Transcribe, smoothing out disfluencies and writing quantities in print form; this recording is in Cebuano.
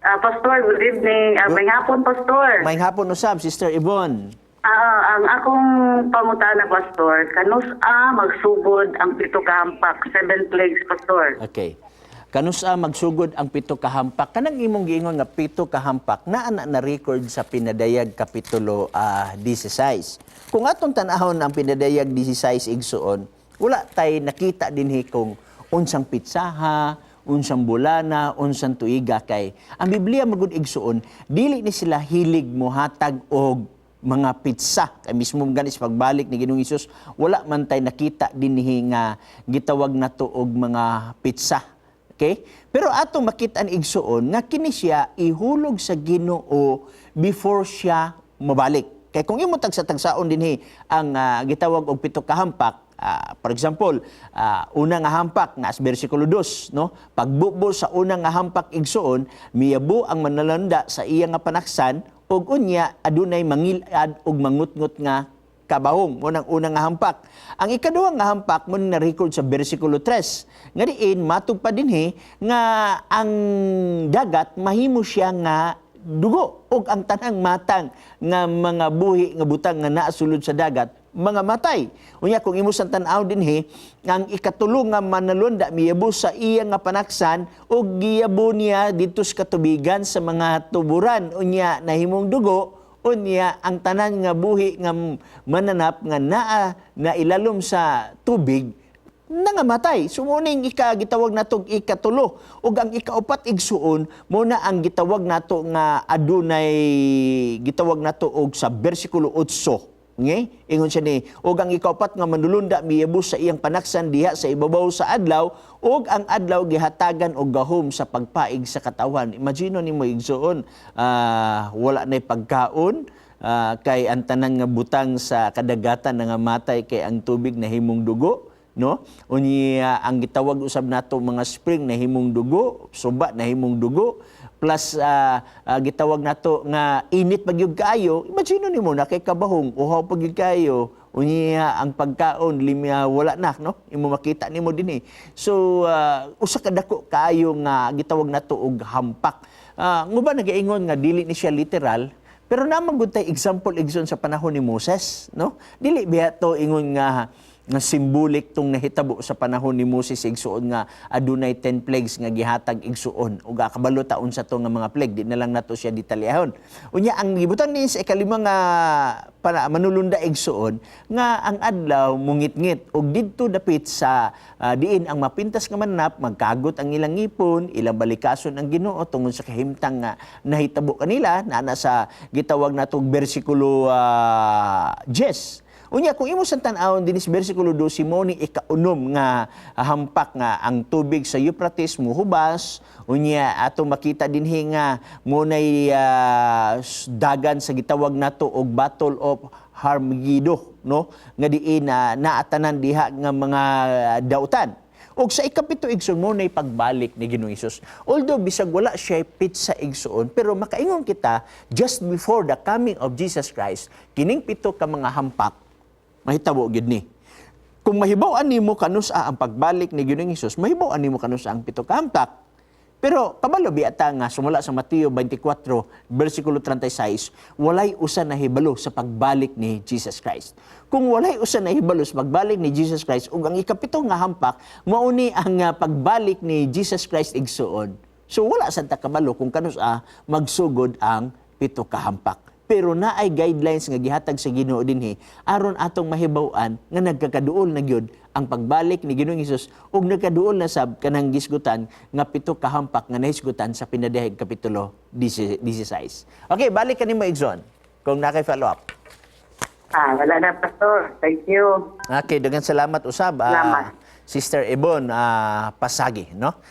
Pastor, good evening. Maayong hapon, Pastor. Maayong hapon usab, Sister Yvonne. Ang akong pangutana, Pastor, kanus-a magsugod ang pito ka hampak, seven plagues, Pastor? Okay. Kanus-a magsugod ang pito ka hampak? Kanang imong giingon nga pito ka hampak, naa na na record sa Pinadayag kapitulo 16. Kung atong tan-ahon ang Pinadayag 16, igsuon, wala tay nakita dinhi kung unsang pitsaha, unsang bulana, unsang tuiga, kay ang Biblia magud, igsuon, dili ni sila hilig mohatag og mga pitsa. Kay mismo gani sa pagbalik ni Ginoong Hesus, wala man tay nakita dinhi nga gitawag nato og mga pitsa. Okay? Pero atong makita ang igsuon nga kini siya ihulog sa Ginoo before siya mabalik. Kay kung imo tagsa-tagsaon dinhi ang gitawag og pito ka hampak, for example, una nga hampak nga sa bersikulo 2, no? Pagbubo sa una nga hampak, igsuon, miyabo ang manalanda sa iya nga panaksan ug unya adunay mangilad ug mangutngot nga kabahong. Mo nang unang nga hampak. Ang ikaduha nga hampak mo na record sa bersikulo 3. Nga diin matug pa dinhi nga ang dagat mahimo siya nga dugo ug ang tanang matang nga mga buhi nga butang nga naasulod sa dagat mga matay. Unya kung imo sang tan-aw dinhi, ang ikatulo nga manalunda miyabo sa iya nga panaksan ug giyabo niya didto sa katubigan sa mga tuburan, unya nahimong dugo, unya ang tanan nga buhi nga mananap nga naa na ilalom sa tubig nangamatay. So mo ning ika gitawag natong ikatulo. Ug ang ikaupat, igsuon, mo na ang gitawag nato nga adunay gitawag nato og sa bersikulo 8. Nge? Ingon siya ni, ug ang ikaupat nga manulunda miyabo sa iyang panaksan diha sa ibabaw sa adlaw, ug ang adlaw gihatagan og gahom sa pagpaig sa katawhan. Imagine nimo, igsuon, wala nay pagkaon, kay ang tanan nga butang sa kadagatan nangamatay kay ang tubig nahimong dugo, no? Unya ang gitawag usab nato mga spring nahimong dugo, suba nahimong dugo, plus gitawag nato nga init pa gyud kaayo. Imagine nimo na kay kabahong, uhaw pa gyud kaayo, unya ang pagkaon limya wala na, no? Imo makita nimo dinhi. So usa ka dako kaayo nga gitawag nato og hampak. Nguban nagaingon nga dili ni siya literal, pero naman gud tay example, igsoon, sa panahon ni Moses, no? Dili biya to ingon nga symbolic tong nahitabo sa panahon ni Moses, igsuon, nga adunay 10 plagues nga gihatag, igsuon, ug kabalo ta unsa to nga mga plague, di na lang nato siya detalyahon. Unya ang gibutang ni sa ikalima nga para manulunda, igsuon, nga ang adlaw mungitngit ug didto dapit sa diin ang mapintas nga mananap magkagot ang ilang ngipon, ilang balikason ang Ginoo tungod sa kahimtang nga nahitabo kanila naa sa gitawag natong bersikulo 10. Unya kung imo sang tan-awon dinhi sa bersikulo 12 mo ni ikaunom nga hampak nga ang tubig sa Euphrates muhubas, unya ato makita dinhi nga mo nay dagan sa gitawag nato og Battle of Harmagedon, no, nga diin na naatanan diha nga mga dautan. Og sa ikapito, igsoon, mo nay pagbalik ni Ginoong Hesus. Although bisag wala siya pitsa, igsuon, pero makaingon kita just before the coming of Jesus Christ, kining pito ka mga hampak mahitabo gyud ni. Kung mahibaw-an nimo kanus-a ang pagbalik ni Ginoong Hesus, mahibaw-an nimo kanus-a ang pito ka hampak. Pero kabalo biya ta nga sumula sa Mateo 24 versikulo 36, walay usa nahibalo sa pagbalik ni Jesus Christ. Kung walay usa nahibalo sa pagbalik ni Jesus Christ ug ang ikapito nga hampak mao ni ang pagbalik ni Jesus Christ, igsuon. So wala sad ta kabalo kung kanus-a magsugod ang pito ka hampak. Pero naay guidelines nga gihatag sa Ginoo dinhi aron atong mahibaw-an nga nagkakaduol na gyud ang pagbalik ni Ginoong Hesus ug nagkaduol na sab kanang gisgutan nga pito ka hampak nga nahisgutan sa Pinadayag kapitulo 16. Okay, balik kanimo, igsoon, kung naa kay follow up. Wala na, Pastor. Thank you. Okay, daghang salamat usab, Salamat. Sister Ebon Pasagi, no?